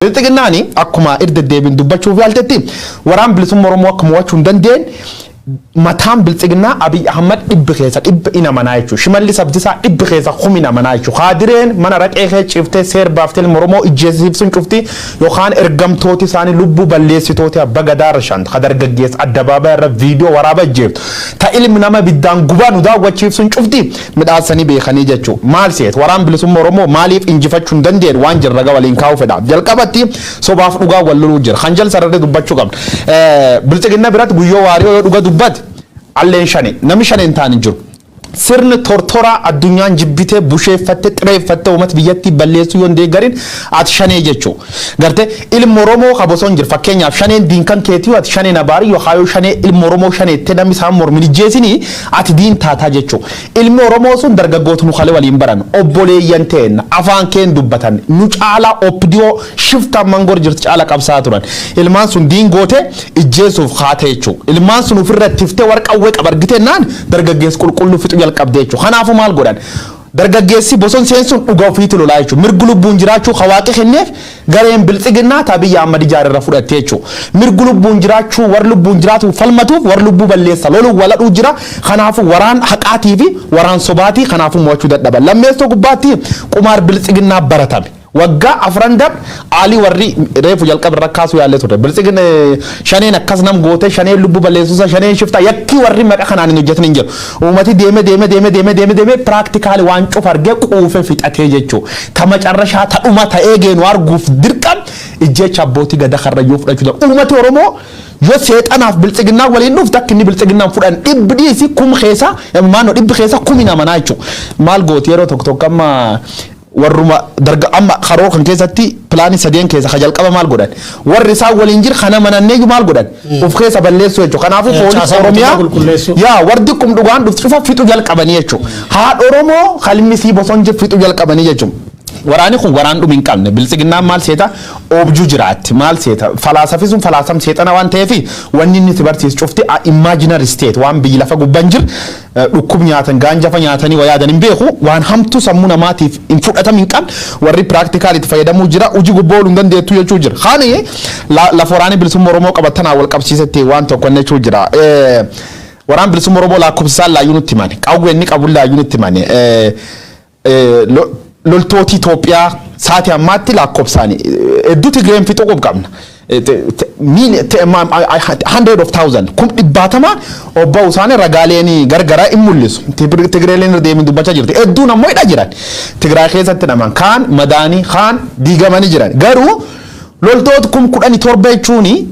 Bilxiginnaani akkuma irra deddeebiin dubbachuuf yaaltetti, waraan bilisummaa Oromoo akka mo'achuu hin dandeenye mataan Bilxiginnaa Abiy Ahmad dhibbi keessa dhibba ina manaa jechuudha. Shimallis Abdiisaa dhibbi keessa humina manaa jechuudha. Kaadireen mana raqee kee ciiftee seer baaftee ilma Oromoo ijjeesiif cufti yookaan ergamtooti isaanii lubbuu balleessitooti abbaa gadaa rashan ka dargaggeessa addabaabaa irra viidiyoo waraaba ijjeeftu. Ta ilmi nama biddaan gubaa nu daawwachiifsun cufti midhaasanii beekanii jechuudha. Maal seet waraan bilisummaa Oromoo maaliif injifachuu hin dandeenye waan jirra raga waliin kaa'uu fedha. Jalqabatti sobaaf dhugaa wal loluu jira. Kan jal sararri dubbachuu qabna. Bilxiginna biratti Guyyoo Waariyoo yoo dhuga dubbate alleen shane, namni shane hin taane hin jiru. Sirni tortoraa addunyaan jibbitee, busheeffatte, xireeffatte uummata biyyattii balleessuu yoo hin deeggarin ati shanee jechuu. Gartee ilma Oromoo ka boson jiru, fakkeenyaaf shaneen diinkan keetii, ati shaneen abaarii yookaan yoo shanee ilma Oromoo shaneettee namni isaan mormin ijjeesinii ati diin taataa jechuu. Ilmi Oromoo sun dargaggoota nu kalee waliin baran, obboleeyyan ta'een afaan keen dubbatan, nu caalaa OPDO shiftaan mangor jirti caala qabsaa turan. Ilmaan sun diin goote ijjeesuuf haate jechuu. Ilmaan sun ofirra tiftee warqawwee qaba argite naan dargaggeessi qulqulluu fixu jalqabde jechuu. Kanaafuu maal godhan? Dargaggeessi boson seensuun dhuga ofiitti lolaa jechuudha. Mirgi lubbuun jiraachuu hawaaqi kenneef gareen Bilxiginnaa ta biyya Ahmad ijaarerra fudhatte jechuudha. Mirgi lubbuun jiraachuu warri lubbuun jiraatu falmatuuf warri lubbuu balleessa loluu waladhuu jira. Kanaafuu waraan haqaatii fi waraan sobaatii kanaafuu mo'achuu dadhaban. Lammeessoo gubbaatti qumaar Bilxiginnaa baratame. Waggaa 4 darbe aalii warri reefu jalqaba irra kaasuu yaallee ture. Bilxigin shaneen akkas nam goote, shaneen lubbuu balleessuusa, shaneen shiftaa, yakkii warri maqa kanaan hin hojjetin hin jiru. Uummati deeme deeme deeme deeme deeme deeme practically waan cufa argee quufe fixatee jechuu. Ta macarrashaa ta dhuma ta'ee geenu arguuf dirqam ijjeecha abbootii gada Karrayyuu fudhachuu danda'u. Uummati Oromoo yoo seexanaaf Bilxiginnaa waliin dhufte akka inni Bilxiginnaan fudhan dhibbi dhiisi kum keessa maannoo dhibbi keessa kumi namanaa jechuudha. Maal gooti? Yeroo tokko tokko amma warruma darga amma karoo kan keessatti pilaanii sadeen keessa ka jalqaba maal godhan? Warri isaan waliin jira kana mananneeyyuu maal godhan? Of keessa balleessuu jechuudha. Kanaafuu poolisii Caasaa Oromiyaa mootummaa qulqulleessuu. Yaa warri kum dhugaan dhuftu cufa fixu jalqabanii jechuudha. Haadha Oromoo kalmisii boson jiru fixu jalqabanii jechuudha. Waraanni kun waraan dhumi hin qabne. Bilxiginnaan maal seeta? Oobjuu jiraatti. Maal seeta? Falaasafi sun falaasam seexana waan ta'eef wanni inni si barsiisu cufti imaginary state, waan biyyi lafa gubbaan jiru dhukkub nyaatan gaanjafa nyaatanii waa yaadan hin beeku, waan hamtuu sammuu namaatiif hin fudhatam hin qabne warri practical itti fayyadamuu jira, hojii gubbaa ooluu hin dandeettu jechuu jira. Kaani lafa waraanni bilisummaa Oromoo qabatanaa wal qabsiisetti waan tokko jechuu jira. Waraan bilisummaa Oromoo lakkoofsisaan laayyuu nutti himani. Qawwee inni qabu laayyuu nutti himani. Loltooti Itoophiyaa sa'aatii ammaatti lakkoofsaan hedduu Tigreen fixuu qabna. Hundred of thousand, kum dhibbaatama obba'u isaanii ragaaleen gargaraa in mul'isu. Tigreeleen irra deemin dubbachaa jirti. Hedduun ammoo hidha jiran. Tigraay keessatti hidhaman, kaan madaanii, kaan diigamanii jiran. Garuu loltoota 17,000 jechuuni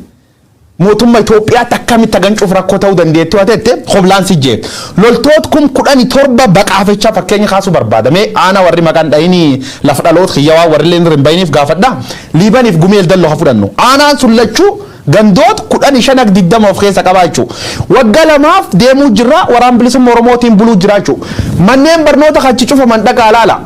mootummaa Itoophiyaatti akkamitti hagancuuf rakkoo ta'uu dandeetti yoo ta'e hoblaan si jee. Loltoota 17,000 baqaafechaa fakkeenya kaasuu barbaada. Mee aanaa warri maqaan dhayinii lafa dhaloota kiyyawaa warri illee hin bayiniif gaafadha. Liibaniif Gumeel Dalloo haa fudhannu. Aanaan sun lachuu gandoota 15 20 of keessa qabaa jechuudha. Waggaa 2f deemuu jirra, waraan bilisummaa Oromootiin buluu jira jechuudha. Manneen barnoota kachi cufaman dhaqaa laala.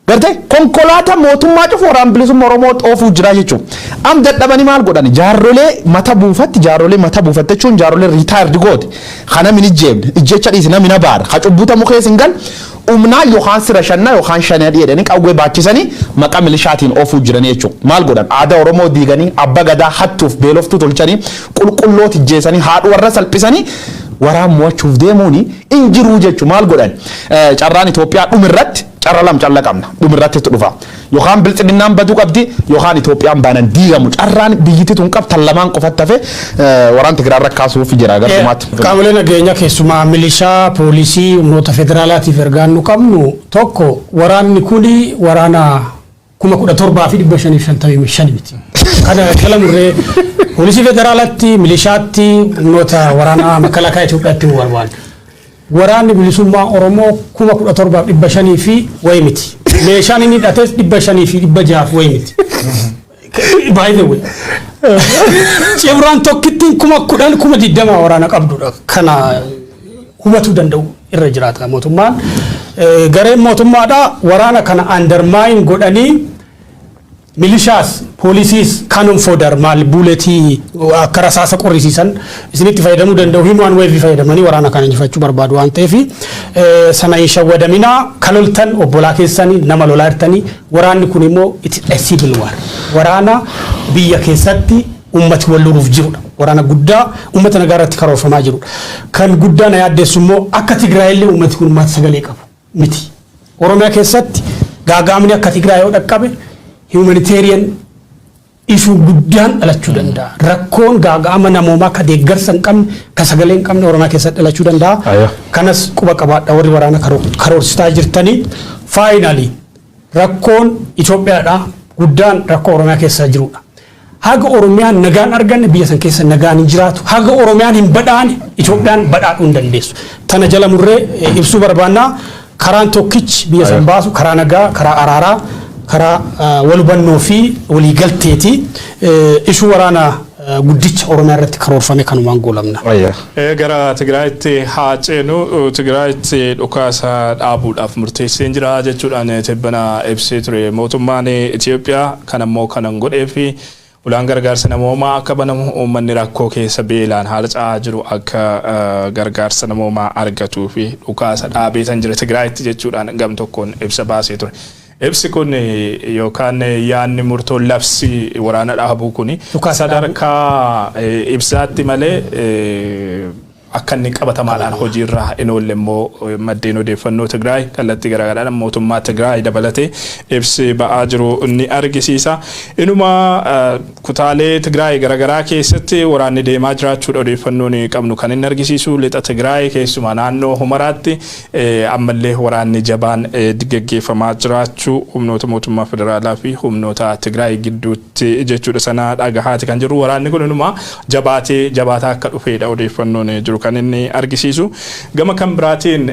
Gartee konkolaataa mootummaa cufu waraan bilisummaa Oromoo oofuu jira jechuudha. Am dadhabanii maal godhan? Jaarrolee mata buufatti, jaarrolee mata buufatte jechuun jaarrolee retired goote. Kana min ijjeebne ijjecha dhiisi namni na baara. Ha cubbuta keessa hin gal humnaa yookaan sira shannaa yookaan shanee jedhanii qawwee baachisanii maqaa milishaatiin oofuu jiran jechuudha. Maal godhan? Aadaa Oromoo diiganii, abba gadaa hattuuf beeloftuu tolchanii, qulqullooti ijjeessanii, haadhu warra salphisanii waraan mo'achuuf deemuuni hin jiruu jechuudha. Maal godhan? Carraan Itoophiyaa dhumirratti carra lam calla qabna, dhumirratti itti dhufa. Yookaan Bilxiginnaan baduu qabdi yookaan Itoophiyaan baanan diigamu. Carraan biyyittii tun qabtan lamaan qofatti hafe waraan Tigraay rakkaasuuf jira gartumaatti. Qaamolee nageenyaa, keessumaa milishaa, poolisii, humnoota federaalaatiif ergaan nu qabnu tokko, waraanni kuni waraana 17,555 miti. Kana jala murree poolisii federaalaatti, milishaatti, humnoota waraanaa makalaakaa Itoophiyaatti nu barbaanna. Waraanni bilisummaa Oromoo 17,500 fi wayi miti. Meeshaan inni hidhates dhibba shanii fi dhibba jahaaf wayi miti. By the way, Cibraan tokkittiin 10,000 20,000 waraana qabdudha. Kana hubatuu danda'u irra jiraata mootummaan. Gareen mootummaadha waraana kana undermine godhanii milishaas poolisiis cannon fodder maal bulletii akka rasaasa qorrisiisan isinitti fayyadamuu danda'u, human wave fayyadamanii waraana kana injifachuu barbaadu waan ta'eef sana hin shawwadaminaa. Kaloltan obbolaa keessanii nama lolaa jirtanii, waraanni kun immoo it is a civil war. Waraana biyya keessatti ummati wal loluuf jirudha. Waraana guddaa ummata nagaa irratti karoorfamaa jirudha. Kan guddaa na yaaddeessu immoo akka Tigraayillee ummati kun uummata sagalee qabu miti. Oromiyaa keessatti gaagaamni akka Tigraay yoo dhaqqabe, humanitarian issue guddaan dhalachuu danda'a. Rakkoon gaaga'ama namoomaa ka deeggarsa hin qabne, ka sagalee hin qabne Oromiyaa keessatti dhalachuu danda'a. Kanas quba qabaadha warri waraana karoorsitaa jirtanii. Finally, rakkoon Itoophiyaadha guddaan rakkoo Oromiyaa keessa jirudha. Haga Oromiyaan nagaan arganne biyya san keessa nagaan hin jiraatu. Haga Oromiyaan hin badhaane Itoophiyaan badhaadhuu hin dandeessu. Tana jala murree ibsuu barbaannaa. Karaan tokkichi biyya san baasu karaa nagaa, karaa araaraa, karaa wal hubannoo fi waliigalteeti. Ishuu waraana guddicha Oromiyaa irratti karoorfame kanumaan goolabna. Gara Tigraayitti haa ceenu. Tigraayitti dhukaasa dhaabuudhaaf murteessee jira jechuudhaan tibbana ibsee ture mootummaan Itoophiyaa. Kan ammoo kanan godhee fi ulaan gargaarsa namoomaa akka banamu, uummanni rakkoo keessa beelaan haala ca'aa jiru akka gargaarsa namoomaa argatuu fi dhukaasa dhaabeetan jira Tigraayitti jechuudhaan gam tokkoon ibsa baasee ture. Ibsi kun yookaan yaadni murtoon labsi waraana dhaabuu kun sadarkaa ibsaatti malee akka inni qabatamaadhaan hojiirra hin oolle immoo maddeen odeeffannoo Tigraay kallattii garaagaraadhaan mootummaa Tigraay dabalatee ibsi ba'aa jiru ni argisiisa. Inuma kutaalee Tigraay garaagaraa keessatti waraanni deemaa jiraachuudha odeeffannoon qabnu kan inni argisiisu. Lixa Tigraay, keessumaa naannoo Humaraatti, ammallee waraanni jabaan geggeeffamaa jiraachuu humnoota mootummaa federaalaa fi humnoota Tigraay gidduutti jechuudha sana dhagahaati kan jiru. Waraanni kun inuma jabaatee jabaataa akka dhufeedha odeeffannoon jiru kan inni argisiisu. Gama kan biraatiin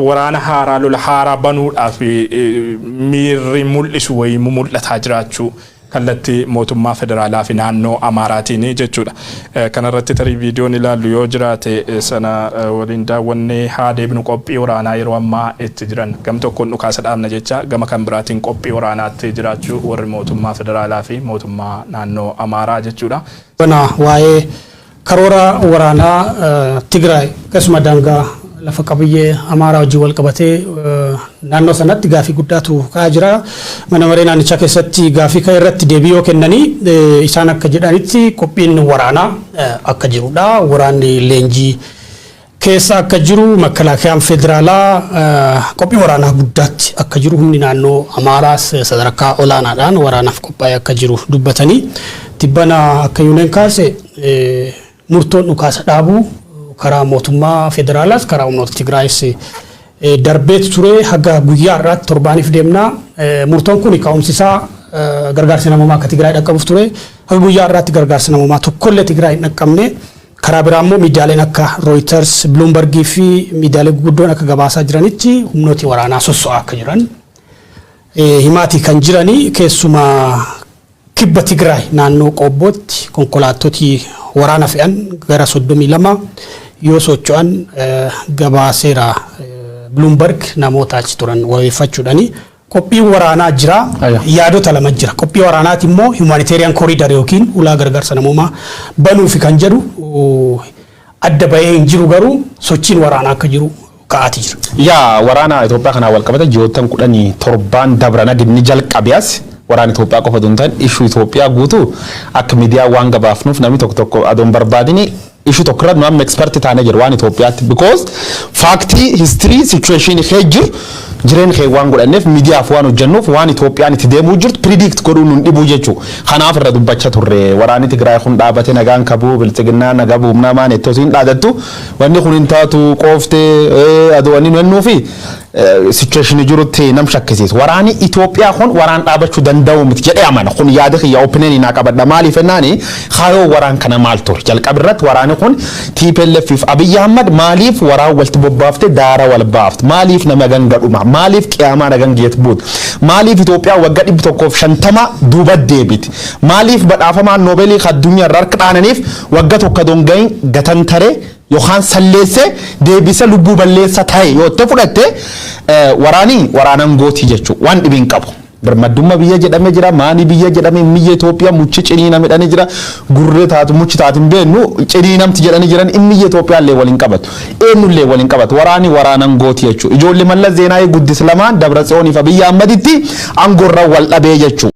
waraana haaraa, lola haaraa banuudhaaf miirri mul'isu wayii mul'ataa jiraachuu kallattii mootummaa federaalaa fi naannoo Amaaraatiin jechuudha. Kanarratti tarii viidiyoon ilaallu yoo jiraate sana waliin daawwannee haa deebinu. Qophii waraanaa yeroo ammaa itti jiran, gam tokkoon dhukaasa dhaabna jecha, gama kan biraatiin qophii waraanaatti jiraachuu warri mootummaa federaalaa fi mootummaa naannoo Amaaraa jechuudha. Waa'ee karoora waraanaa Tigraay akkasuma daangaa lafa qabiyyee Amaaraa wajjin wal qabatee naannoo sanatti gaafii guddaatu ka'aa jira. Mana maree naannichaa keessatti gaafii ka'e irratti deebii yoo kennanii, isaan akka jedhanitti qophiin waraanaa akka jirudha. Waraanni leenjii keessa akka jiru, makkalaakayaan federaalaa qophii waraanaa guddaatti akka jiru, humni naannoo Amaaraas sadarkaa olaanaadhaan waraanaaf qophaa'ee akka jiru dubbatanii, tibbana akka yuuneen kaase murtoon dhukaasa dhaabuu karaa mootummaa federaalaas karaa humnoota Tigraayis darbeetu ture. Haga guyyaa har'aatti torbaaniif deemnaa. Murtoon kun ka'umsi isaa gargaarsi namoomaa akka Tigraay dhaqqabuuf ture. Haga guyyaa har'aatti gargaarsi namoomaa tokkollee Tigraay hin dhaqqabne. Karaa biraa immoo miidiyaaleen akka Reuters, Bloomberg fi miidiyaalee gurguddoon akka gabaasaa jiranitti humnooti waraanaa sosso'aa akka jiran himaatii kan jiranii. Keessumaa kibba Tigraay naannoo Qoobbootti konkolaattoti waraana fe'an gara 32 yoo socho'an gabaaseera Bloomberg namoota achi turan wabeeffachuudhani. Qophiin waraanaa jira. Yaadota lama jira. Qophii waraanaati immoo humanitarian corridor yookiin ulaa gargaarsa namoomaa banuufi kan jedhu adda bahee hin jiru, garuu sochiin waraanaa akka jiru ka'aati jira. Yaa, waraana Itoophiyaa kanaan wal qabate ji'oottan 17n dabran inni jalqabe as waraana Itoophiyaa qofa osoo hin ta'in issue Itoophiyaa guutuu akka miidiyaa waan gabaafnuuf namni tokko tokko adoon barbaadini issue tokko irratti nu amma expert taanee jiru waan Itoophiyaatti, because fact, history, situation kee jiru jireenya kee waan godhanneef, miidiyaaf waan hojjennuuf, waan Itoophiyaan itti deemuu jirtu predict godhuu nun dhibuu jechuu. Kanaaf irra dubbachaa turre. Waraanni Tigraay kun dhaabate nagaan kabuu, biltsiginnaa nagaa buumnaa maan itti osoo hin dhaadattu, wanni kun hin taatu qooftee adoo wanni nu hennuufi situation jirutti nam shakkisiisa. Waraanni Itoophiyaa kun waraan dhaabachuu danda'u miti jedhee amana. Kun yaada kiyya, opinion naa qabadha. Maaliif jennaani, kaayoo waraan kana maal ture? Jalqaba irratti waraanni kun TPLF fi Abiyyi Ahmad maaliif waraan walitti bobbaafte, daara wal baafte? Maaliif nama gangadhuma? Maaliif qiyaamaa nagan geet buute? Maaliif Itoophiyaa waggaa 150 duuba deebiti? Maaliif badhaafamaan Noobeelii addunyaa irra harka dhaananiif waggaa tokko dongayin gatantaree yookaan salleessee deebisa lubbuu balleessa ta'e yoo itti fudhatte, waraanii waraanan gootii jechuudha, waan dhibiin qabu. Birmaddummaa biyya jedhamee jira, maanii biyya jedhamee, biyya Itoophiyaa muchi ciniinam jedhanii jira, gurree taatu muchi taatu hin beeknu, ciniinamti jedhanii jiran. Inni biyya Itoophiyaa illee waliin qabatu, eenyullee waliin qabatu, waraanii waraanan gootii jechuudha. Ijoollee Mallas Zeenaawii guddis lamaan, Dabra Tsiyoonii fi Abiyyi Ahmaditti aangoorra wal dhabee jechuudha.